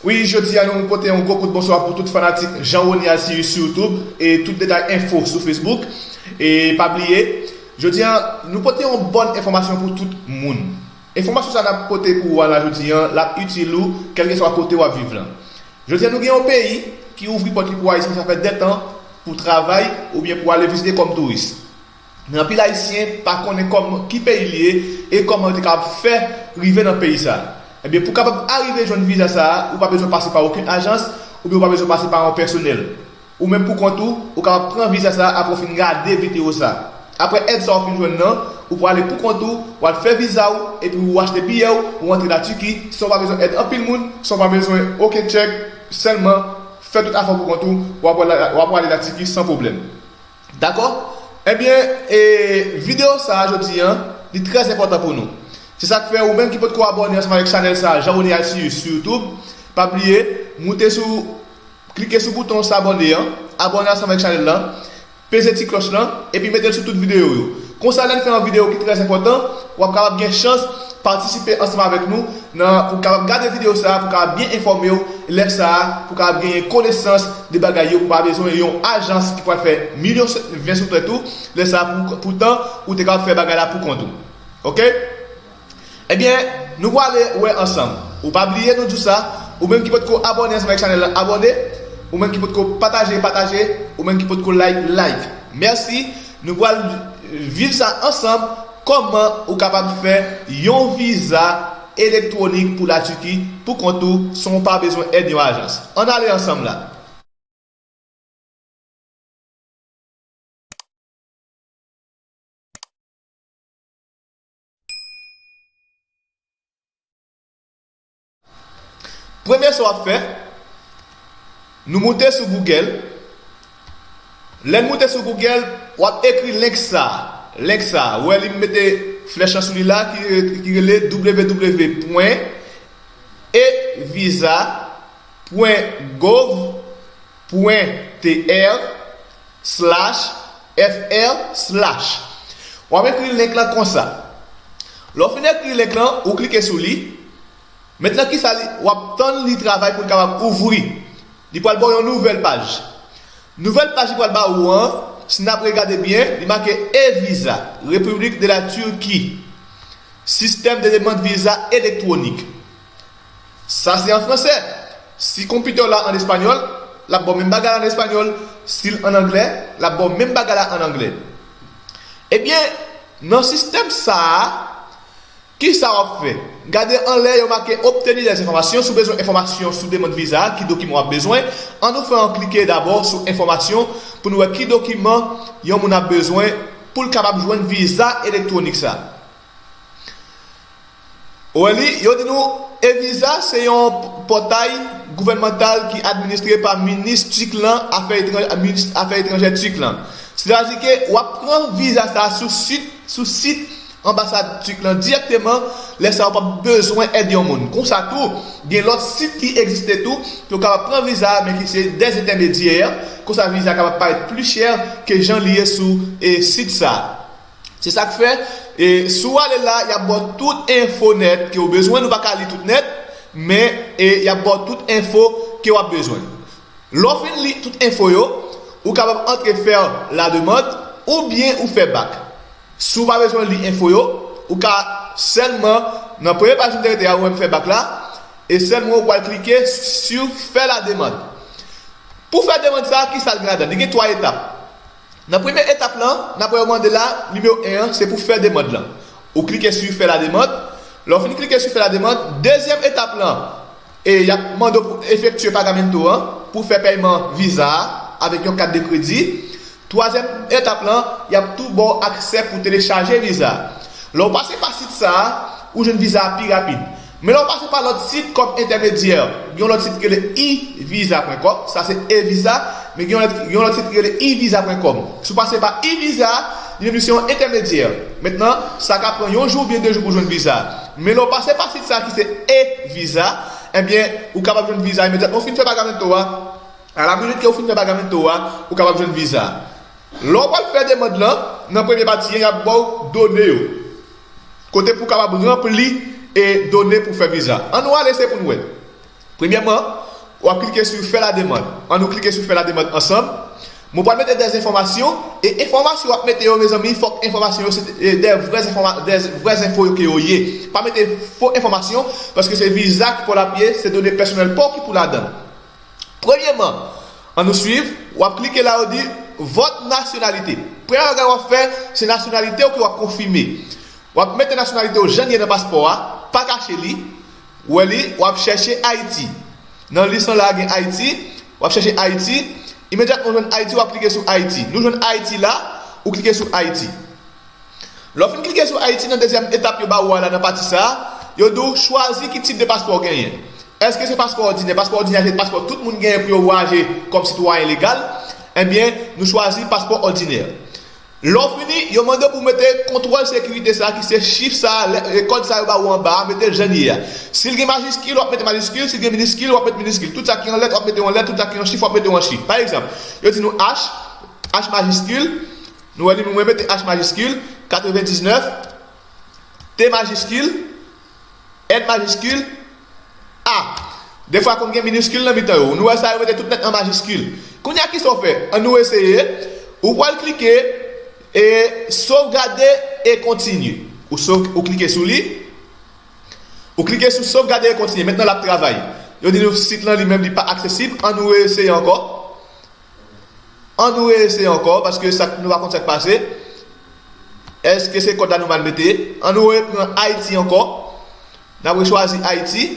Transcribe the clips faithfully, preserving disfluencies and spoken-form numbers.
Wi, jodi a nou pote yon gwo kout bonswa pou tout fanatik Jean Rony Alcius sou YouTube e tout detay enfo sou Facebook. E pa bliye, jodi a nou pote yon bòn enfòmasyon pou tout moun. Enfòmasyon sa n ap pote pou ou a la jodi a, l ap itil ou kèlkeswa kote w ap viv lan. Jodi a nou gen yon peyi ki ouvri pòt li pou Ayisyen, sa fè de tan, pou travay oubyen pou ale vizite kòm touris. Men anpil Ayisyen pa konnen kòm, ki peyi li ye e kòman yo te kapab fè rive nan peyi sa a. Ebyen, pou kapab arive jwenn viza sa a, ou pa bezwen pase pa okenn ajans, oubyen ou pa bezwen pase pa yon pèsonèl. Ou menm pou kont ou, ou kapab pran viza sa a apre w fin gade videyo sa a. Apre èd sa a w fin jwenn nan, ou pou ale pou kont ou, w al fè viza w, epi w achte biyè w, ou antre Latiki, san w pa bezwen èd anpil moun, san w pa bezwen okenn tchèk, sèlman fè tout afè w pou kont ou, w ap ale, w ap ale Latiki san pwoblèm. Dakò? Ebyen, e, videyo sa a jodi a, li trè enpòtan pou nou. Se sa k fè ou menm ki potko abòne ansanm avèk chanèl sa a, Jean Rony Alcius sou YouTube, pa bliye, moute sou, klike sou bouton s'abonner an, abòne ansanm avèk chanèl lan, peze ti klòch lan, epi mete l sou tout videyo yo. Konsa, lè n fè yon videyo ki trè enpòtan, w ap kapab gen chans patisipe ansanm avèk nou nan, pou w kapab gade videyo sa a, pou w kapab byen enfòme w, lè sa a, pou w kapab genyen konesans de bagay yo, pou w pa bezwen yon ajans ki pral fè milyon ven sou tèt ou, lè sa a, pou, poutan, ou te kapab fè bagay la pou kont ou. Oke? Ebyen, nou prale wè ansanm. Ou pa bliye nou di w sa, ou menm ki potko abòne ansanm avèk chanèl lan, abòne. Ou menm ki potko pataje, pataje. Ou menm ki potko like, like. Mèsi. Nou pral viv sa ansanm, kòman ou kapab fè yon viza elektwonik pou Latiki pou kont ou, san w pa bezwen èd yon ajans. Ann ale ansanm la. Premye sa w ap fè, nou moute sou Google. Lè n moute sou Google, w ap ekri link sa a. Link sa a. Ou wè li, m mete flèch lan sou li la, ki, ki rele w w w pwen e visa pwen gov pwen t r slash f r slash. W ap ekri link lan konsa. Lè w fin ekri link lan, ou klike sou li. Mentnan, kisa li, w ap tann li travay pou l kapab ouvri. Li pral ba w yon nouvèl paj. Nouvèl paj li pral ba ou an, si n ap regade byen, li make e-Visa, République de la Turquie, système de demande visa électronique. Sa se an fransè. Si konpitè w la an espanyòl, l ap ba w menm bagay la an espanyòl. Si l an anglè, l ap ba w menm bagay la an anglè. Ebyen, nan sistèm sa a, kisa w ap fè? Gade anlè, yo make obtenir des informations. Si w bezwen enfòmasyon sou demann viza a, ki dokiman w ap bezwen, ann nou fè yon klike dabò sou enfòmasyon pou nou wè ki dokiman yon moun ap bezwen pou l kapab jwenn viza elektwonik sa. Ou wè li, yo di nou, e-Visa se yon pòtay gouvènmantal ki administre pa minis tik lan afè etranjè, minis afè etranjè tik lan. Sètadi ke w ap pran viza sa sou sit, sou sit anbasad tik lan dirèkteman, lè sa a w p ap bezwen èd yon moun. Konsa tou, gen lòt sit ki egziste tou, pou yo kapab pran viza, men ki se dè entèmedyè, konsa viza a kapab parèt pli chè ke jan li ye sou, e, sit sa. Se sa k fè, e, si w ale la, y ap ba w tout enfo nèt ke w bezwen, nou pa ka li tout nèt, men, e, y ap ba w tout enfo ke w ap bezwen. Lè w fin li tout enfo yo, ou kapab antre fè la demande oubyen ou fè back. Si w pa bezwen li enfo yo, ou ka sèlman, nan premye paj entèmèdyè a, ou menm fè back la, e sèlman ou pral klike sur faire la demande. Pou fè demann sa, kisa l gen ladan? Li gen twa etap. Nan premye etap lan, n ap wè yo mande la, nimewo en an, se pou fè demann lan. Ou klike sur faire la demande. Lè w fin klike sur faire la demande, dezyèm etap lan, e y ap mande w pou efektye pagamento an, pou fè pèyman viza a avèk yon kat de kredi. Twazyèm etap lan, y ap tou ba w aksè pou telechaje viza a. Lè w pase pa sit sa a, ou jwenn viza a pi rapid. Men lè w pase pa lòt sit kòm entèmedyè, gen yon lòt sit ki rele e-visa pwen kòm, sa se e-Visa, men gen yon lòt, gen yon lòt sit ki rele e-visa pwen kòm. Si w pase pa e-Visa, li menm li se yon entèmedyè. Mentnan, sa ka pran yon jou oubyen de jou pou jwenn viza. Men lè w pase pa sit sa ki se e-Visa, ebyen, ou kapab jwenn viza imedyatman. Ou fin fè pagamento a, a la minit ke ou fin fè pagamento a, ou kapab jwenn viza. Lè w pral fè demann lan, nan premye pati an, y ap ba w done yo. Kote pou w kapab ranpli e done pou fè viza. Ann nou ale, se pou n wè. Premyèman, w ap klike sou fè la demann. Ann nou klike sou fè la demann ansanm. Mwen pral mete dè enfòmasyon, e enfòmasyon w ap mete yo, mezanmi, fòk enfòmasyon yo se de vrè enfòma, de vrè enfo yo ke yo ye. Pa mete fo enfòmasyon, paske se viza ki pou l ap ye, se done pèsonèl pa w ki pou ladan l. Premyèman, ann nou swiv, w ap klike la, yo di votre nationalité. Premye bagay w ap fè, se nasyonalite w ke w ap konfime. W ap mete nasyonalite w jan l ye nan paspò a, pa kache li. Ou wè li, w ap chèche Ayiti. Nan lis lan la gen Ayiti, w ap chèche Ayiti. Imedyatman w jwenn Ayiti, w ap klike sou Ayiti. Nou jwenn Ayiti la, ou klike sou Ayiti. Lè w fin klike sou Ayiti, nan dezyèm etap yo ba ou a la nan pati sa a, yo di w chwazi ki tip de paspò w genyen. Èske se paspò òdinè? Paspò òdinè se paspò tout moun genyen pou yo vwayaje kòm sitwayen legal. Ebyen, nou chwazi paspò òdinè. Lè w fini, yo mande w pou w mete kontwòl sekirite sa a ki se chif sa a, lè- e kòd sa a yo ba ou anba a, mete l jan l ye a. Si l gen majiskil, w ap mete majiskil, si l gen miniskil, w ap mete miniskil. Tout sa ki an lèt, w ap mete w an lèt, tout sa ki an chif, w ap mete w an chif. Pa egzanp, yo di nou H, H majiskil, nou wè li, mwen mete H majiskil, katrevendiznèf, T majiskil, N majiskil, A. Defwa konn gen miniskil nan mitan yo. Nou wè sa yo mete tout nèt an majiskil. Kounye a kisa w fè? Ann nou eseye. Ou pral klike e sovgade e kontinye. Ou sov, ou klike sou li. Ou klike sou sovgade e kontinye. Mentnan l ap travay. Yo di nou sit lan li menm li pa aksesib. Ann nou eseye ankò. Ann nou reeseye ankò, paske sa, nou pa konn sa k pase. Èske se kòd la nou mal mete? Ann nou repran Ayiti ankò. N ap rechwazi Ayiti.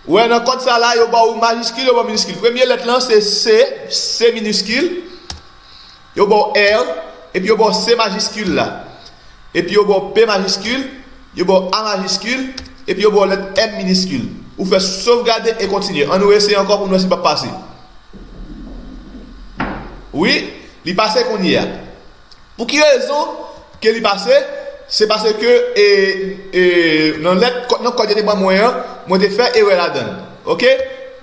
Ou wè nan kòd sa la, yo ba w majiskil, yo ba w miniskil. Premye lèt lan se C, C miniskil. Yo ba w R, epi yo ba w C majiskil la. Epi yo ba w P majiskil, yo ba w A majiskil, epi yo ba w lèt M miniskil. Ou fè sovgade e kontinye. Ann nou eseye ankò pou n wè si l p ap pase. Wi, li pase kounye a. Pou ki rezon ke li pase? Se paske e, e, nan lèt, nan kòd yo te ban mwen an, mwen te fè erè ladan l. Oke?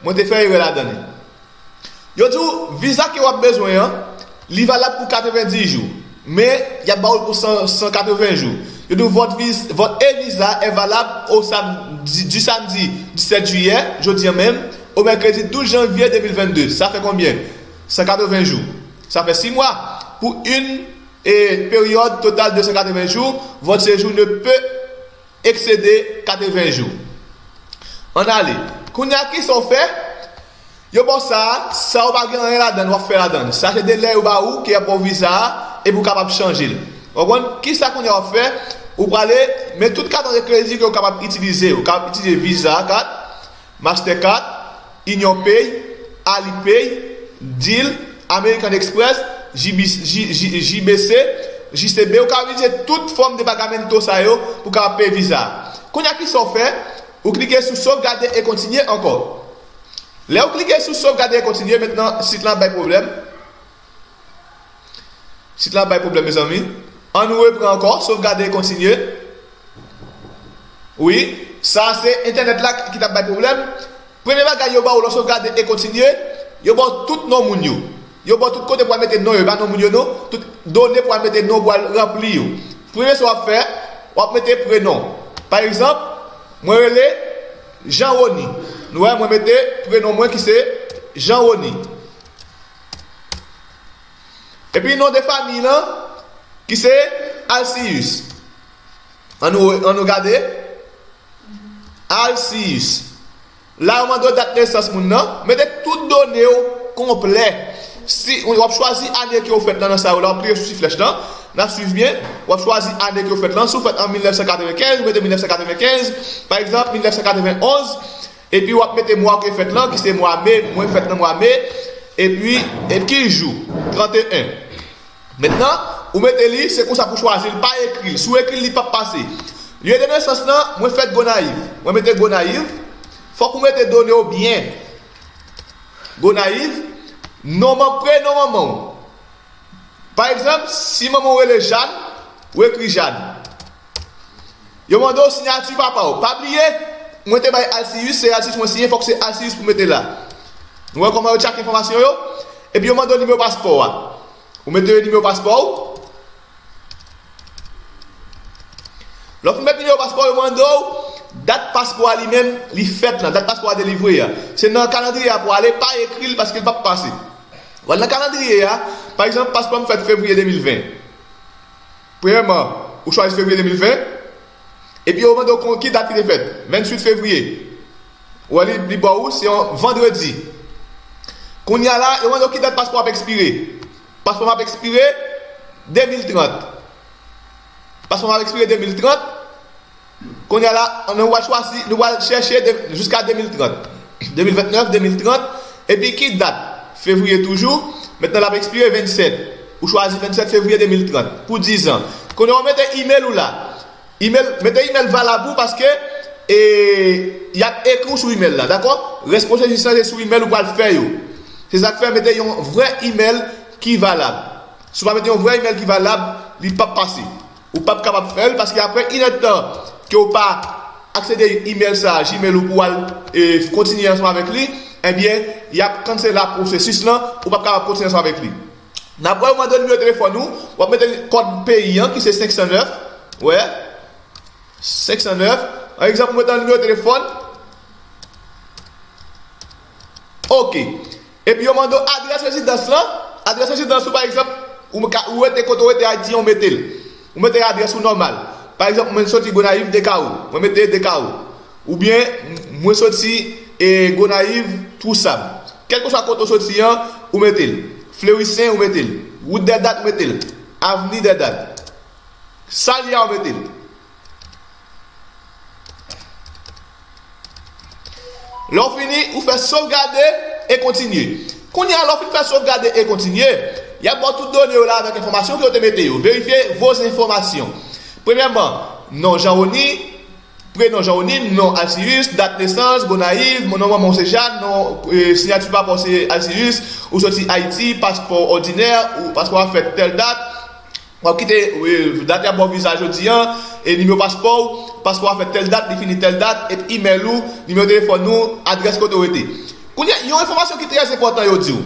Mwen te fè erè ladan li. Yo di w viza ke w ap bezwen an, li valab pou katrevendiz jou, men y ap ba w l pou san, san katreven jou. Yo di w votre vis, votre e-visa est valable au samedi, du samedi dix-sept juillet, jodi an menm, au mercredi douze janvier deux mille vingt-deux. Sa fè konbyen? San katreven jou. Sa fè sis mwa. Pour une, eh, période totale de cent quatre-vingts jours, votre séjour ne peut excéder quatre-vingts jours. Ann ale. Kounye a kisa w fè? Yo ba w sa a, sa w pa gen anyen ladan l, w ap fè ladan l. Sa se delè yo ba ou ke y ap ba w viza a, epi w kapab chanje l. Ou konprann? Kisa kounye a w ap fè? Ou prale, men tout katon de kredi ke w kapab itilize. Ou kapab itilize Visa kat, Mastercard, UnionPay, Alipay, Deel, American Express, JB, J, J, JBC, JCB, ou ka itilize tout fòm de pagamento sa yo pou kapab peye viza a. Kounye a kisa w fè? Ou klike sou sovgade e kontinye ankò. Lè w klike sou sovgade e kontinye, mentnan sit lan ap bay pwoblèm. Sit lan ap bay pwoblèm, mezanmi. Ann nou repran ankò, sovgade e kontinye. Wi, sa se entènèt la ki t ap bay pwoblèm. Premye bagay yo ba w lè w sovgade e kontinye, yo ba w tout non moun yo. Yo ba w tout kote pou al mete non yo, e pa non moun yo non, tout done pou al mete non pou al ranpli yo. Premye sa w ap fè, w ap mete prenon. Pa egzanp, mwen rele Jean Rony. Nou wè, mwen mete prenon mwen ki se Jean Rony. Epi non de fanmi lan, ki se Alcius. Ann nou, ann nou gade. Alcius. La, yo mande w dat nesans moun nan. Mete tout done w konplè. Si w ap chwazi ane ke w fèt lan nan sa yo la, w ap klike sou ti flèch lan. N ap swiv byen. W ap chwazi ane ke w fèt lan. Si w fèt an mil nèf san katrevenkenz, ou mete mil nèf san katrevenkenz. Pa egzanp, mil nèf san katrevenonz. Epi w ap mete mwa ke fèt lan, ki se mwa me, mwen fèt nan mwa me, epi, epi ki jou? Tranteyen. Mentnan, ou mete li, se konsa pou chwazi l, pa ekri l. Si w ekri l, li p ap pase. Lye de nesans lan, mwen fèt Gonayiv. Mwen mete Gonayiv. Fòk ou mete done w byen. Gonayiv, non man, prenon manman w. Pa egzanp, si manman w rele Jàn, ou ekri Jàn. Yo mande w siyati papa w. Pa bliye, mwen te bay Alcius, se Alcius mwen siyen, fòk se Alcius pou mete la. Nou wè kòman yo tchak enfòmasyon yo? Epi yo mande w nimewo paspò a. Ou mete nimewo paspò w. Lè w fin mete nimewo paspò w, yo mande w Dat paspò a li menm, li fèt lan, dat paspò a delivre a. Se nan kalandriye a pou ale, pa ekri l paske l p ap pase. W al nan kalandriye a, pa egzanp, paspò m fèt fevriye de mil ven. Premyèman, ou chwazi fevriye de mil ven, epi yo mande w kon ki dat ki te fèt, venntuit fevriye. Ou wè li, li ba ou, se yon vandredi. Kounye a la, yo mande w ki dat paspò ap ekspire. Paspò m ap ekspire de mil trant. Paspò m ap ekspire de mil trant. Kounye a la, nou pral chwazi, nou pral chèche de, jiska de mil trant. De mil vennèf, de mil trant. Epi ki dat? Fevriye toujou. Mentnan l ap ekspire vennsèt. Ou chwazi vennsèt fevriye de mil trant pou diz an. Kounye a ou mete imèl ou la. Imèl, mete imèl valab ou paske e, y ap ekri w sou imèl la, dakò? Rès pwosesis lan se sou imèl ou pral fè yo. Se sa k fè mete yon vrè imèl ki valab. Si w pa mete yon vrè imèl ki valab, li p ap pase. Ou p ap kapab fè l paske apre inèdtan ke w pa aksede imèl sa a, Gmail ou pou w al e, kontinye ansanm avèk li, ebyen, y ap cancel la pwosesis lan, ou p ap kapab kontinye ansanm avèk li. N ap wè yo mande w nimewo telefòn ou, w ap mete kòd peyi an ki se senk san nèf, wè, senk san nèf. An egzanp, ou mete yon nimewo telefòn. Ok. Epi yo mande w adrès rezidans lan. Adrès rezidans ou, pa egzanp, ou ka, ou rete kote w rete Ayiti an, ou mete l. Ou mete adrès ou nòmal. Pa egzanp, mwen soti Gonayiv, Dekawo. Mwen mete Dekawo. Oubyen, mwen soti e, Gonayiv, Twou Sab. Kèlkeswa kote w soti an, ou mete l. Flerisyen, ou mete l. Wout Dèdat, ou mete l. Avni Dèdat. Sa l ye a, ou mete l. Lè w fini, ou fè sovgade e kontinye. Kounye a, lè w fin fè sovgade e kontinye, y ap ba w tout done yo la avèk enfòmasyon ke w te mete yo. Verifye vos enfòmasyon. Premyèman, non Jean Rony, prenon Jean Rony, non Alcius, dat nesans, Gonayiv, non manman w se Jeanne, non e, siyati pa pa w se Alcius, ou soti Ayiti, paspò òdinè, ou paspò a fèt tèl dat, w ap kite e, dat y ap ba w viza jodi an, e nimewo paspò w, paspò a fèt tèl dat, li fini tèl dat, epi imèl ou, nimewo telefòn ou, adrès kote w rete. Kounye a, yon enfòmasyon ki trè enpòtan yo di w.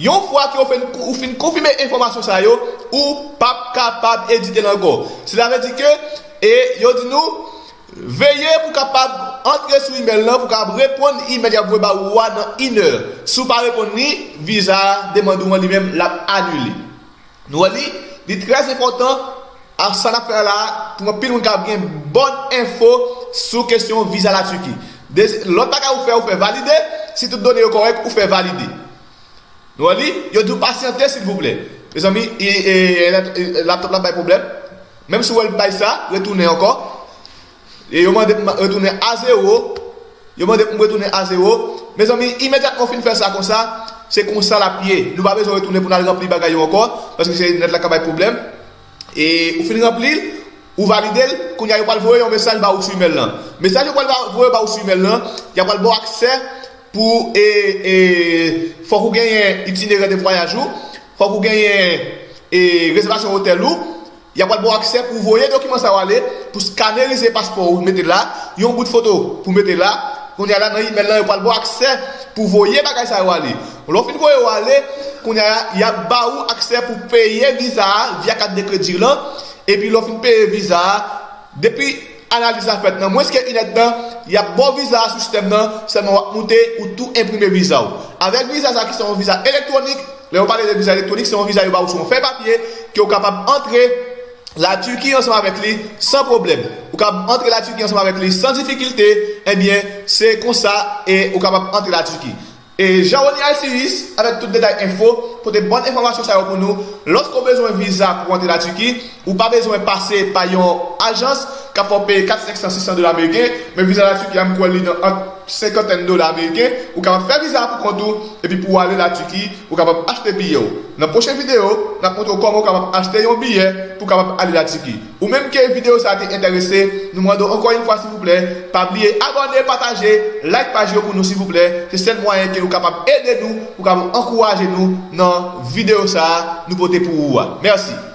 Yon fwa ke w fin, ou fin konfime enfòmasyon sa yo, ou p ap kapab edite l ankò. Sela vle di ke, e yo di nou, veye pou w kapab antre sou imèl lan, pou w kapab reponn imèl y ap voye ba ou a nan inè. Si w pa reponn li, viza a, demann ou an li menm, l ap anile. Nou wè li, li trè enpòtan, a sa n ap fè la a, pou anpil moun ka gen bòn enfo sou kesyon viza Latiki. De, lòt bagay ou fè, ou fè valide, si tout done yo kòrèk, ou fè valide. Nou wè li, yo di w pasyante, silvouplè. Mezanmi, e, e, e, laptop la bay pwoblèm. Menm si w wè l bay sa, retounen ankò. E yo mande m retounen a zewo. Yo mande pou m retounen a zewo. Mezanmi, imedyatman w fin fè sa konsa, se konsa l ap ye. Nou pa bezwen retounen pou n al ranpli bagay yo ankò, paske se nèt la k ap bay pwoblèm. E ou fin ranpli l, ou valide l, kounye a yo pral voye yon mesaj ba ou sou imèl lan. Mesaj yo pral ba, voye ba ou sou imèl lan, y ap pral ba w aksè pou, e, e, fòk ou genyen itinerè de vwayaj ou, fòk ou genyen, e, rezèvasyon otèl ou, y ap pral ba w aksè pou voye dokiman sa yo ale, pou skanerize paspò ou, mete la, yon bout foto pou mete la, kounye a la nan imèl lan, yo pral ba w aksè pou voye bagay sa yo ale. Lè w fin voye yo ale, kounye a, y ap ba ou aksè pou peye viza a via kat de kredi lan, epi lè w fin peye viza a, depi analiz la fèt nan mwens ke inèdtan, y ap ba w viza a sou sistèm nan, sèlman w ap moute, ou tou enprime viza w. Avèk viza sa ki se yon viza elektwonik, lè yo pale de viza elektwonik, se yon viza yo ba w sou yon fèy papye, ke w kapab antre Latiki ansanm avèk li san pwoblèm. Ou kapab antre Latiki ansanm avèk li san difikilte, ebyen, se konsa e ou kapab antre Latiki. E Jean Rony Alcius, avèk tout detay enfo, pote bòn enfòmasyon sa yo pou nou. Lòske w bezwen viza pou w antre Latiki, ou pa bezwen pase pa yon ajans k ap fè w peye kat, senk san, sis san dola ameriken, men viza Latiki a, m kwè li nan ant senkantèn dola ameriken, ou kapab fè viza a pou kont ou, epi pou w ale Latiki, ou kapab achte biyè w. Nan pwochen videyo, n ap montre w kòman w kapab achte yon biyè pou w kapab ale Latiki. Ou menm ke videyo sa a te enterese, nou mande w ankò yon fwa, silvouplè, pa bliye abòne, pataje, like paj yo pou nou, silvouplè. Se sèl mwayen ke nou kapab ede nou, pou kapab ankouraje nou nan videyo sa a nou pote pou ou a. Mèsi.